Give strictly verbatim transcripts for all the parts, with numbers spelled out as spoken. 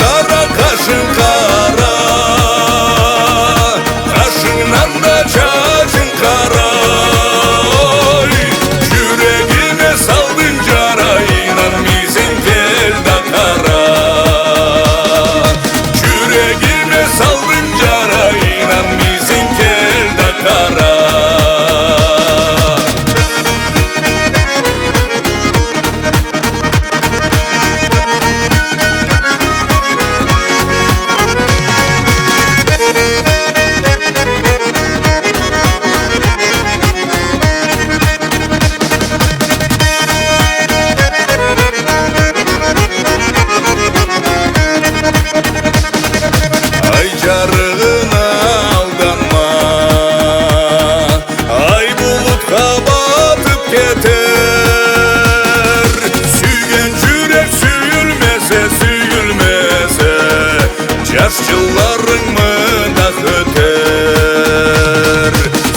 Къара, къашынг къара, къашынгдан да чачынг къара. Ой, джюрегиме салдынг джара, ийнанмыйсанг, кел да къара. Джюрегиме салдынг джара, ийнанмыйсанг, кел да къара. Ай джарыгъына алданма, ай булутха батып кетер. Сюйген джюрек сюйюлмесе, сюйюлмесе, джаш джылларынгмы да ётер.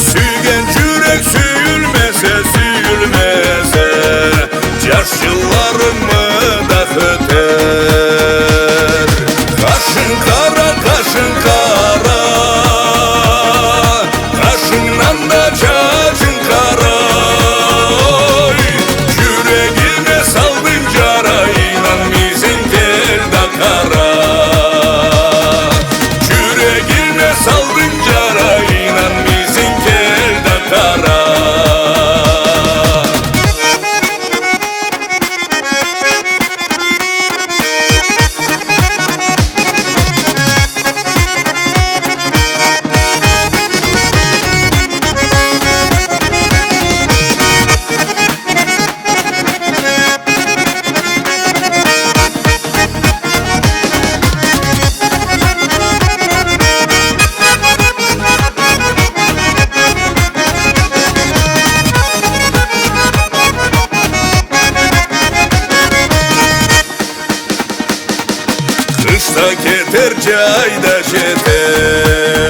Сюйген джюрек сюйюлмесе, сюйюлмесе, джаш джылларынгмы да ётер. Къашынг къара, къашынг къара, къашынгдан да чачынг къара. Ой, джюрегиме салдынг джара, ийнанмыйсанг, кел да къара. Джюрегиме салдынг джара, ийнанмыйсанг, кел да къара. Къыш да кетер, джай да джетер.